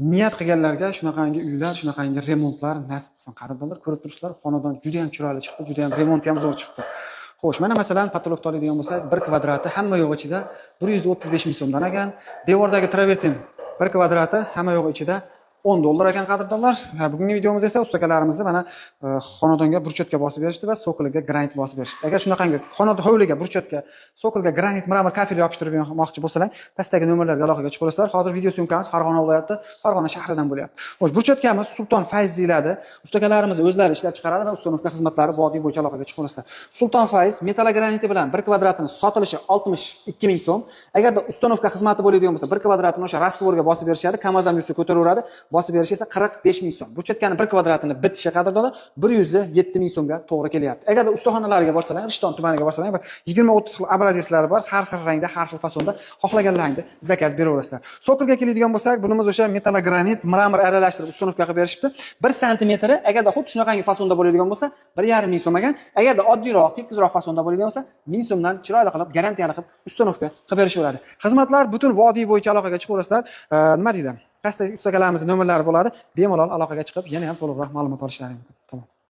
Niyat qilganlarga shunaqangi uylar, shunaqangi remontlar nasib qilsin, qadrdonlar. Ko'rib turibsizlar, xonadon juda ham chiroyli chiqdi, juda ham remonti ham zo'r chiqdi. Xo'sh, mana masalan, потолок oladigan bo'lsak, bir kvadrati hamma yo'q ichida 135 ming so'mdan ekan. Devordagi travertin bir kvadrati hamma yo'q ichida 10 dollar ekan, qadrdonlar. Ha, bugungi videomizda esa ustakalarimizni mana xonadonga брусчатка bosib berishdi va sokoliga granit bosib berishdi. Agar shunaqangi xonadon hovliga брусчатка, sokolga granit, мрамор, kafel yopishtirib bermoqchi bo'lsalar, pastdagi nomerlarga aloqaga chiqa olasizlar. Hozir video съёмка miz Farg'ona viloyati, Farg'ona shahridan bo'lyapti. Xo'sh, брусчатка miz Sulton Fayz deyiladi. Ustakalarimiz o'zlari ishlab chiqaradi va установка xizmatlari vodiy bo'yicha aloqaga chiqa olasizlar. Sulton Fayz metallograniti bilan bir kvadratini sotilishi 62 ming so'm. Agarda установка xizmati bo'ladigan bo'lsa, bir kvadratini o'sha раствор ga bosib berishadi, KAMAZ ham yursa ko'taraveradi. Bosib berishi esa 45 ming so'm. Брусчатка ni bir kvadratini bitishi, qadrdonlar, 107 ming so'mga to'g'ri kelyapti. Agarda ustaxonalarga borsalar, Rishton tumaniga borsalar, bir 20-30 xil образец lari bor, har xil rangda, har xil fasonda xohlaganlaringni заказ beraverasizlar. Sokolga keladigan bo'lsak, bunimiz o'sha metallogranit, мрамор aralashtirib установка qilib berishibdi. 1 santimetri agarda xuddi shunaqangi fasonda bo'ladigan bo'lsa, 1,5 ming so'm ekan. Agarda oddiyroq, tekisroq fasonda bo'ladigan bo'lsa, 1000 so'mdan chiroyli qilib, garantiyali qilib установка qilib berishaveradi. Xizmatlar butun vodiy bo'yicha aloqaga chiqaverasizlar. Nima deydi? Pastda ustakalarimizni nomerlari bo'ladi. Bemalol aloqaga chiqib, yana ham to'liqroq ma'lumot olishlari mumkin.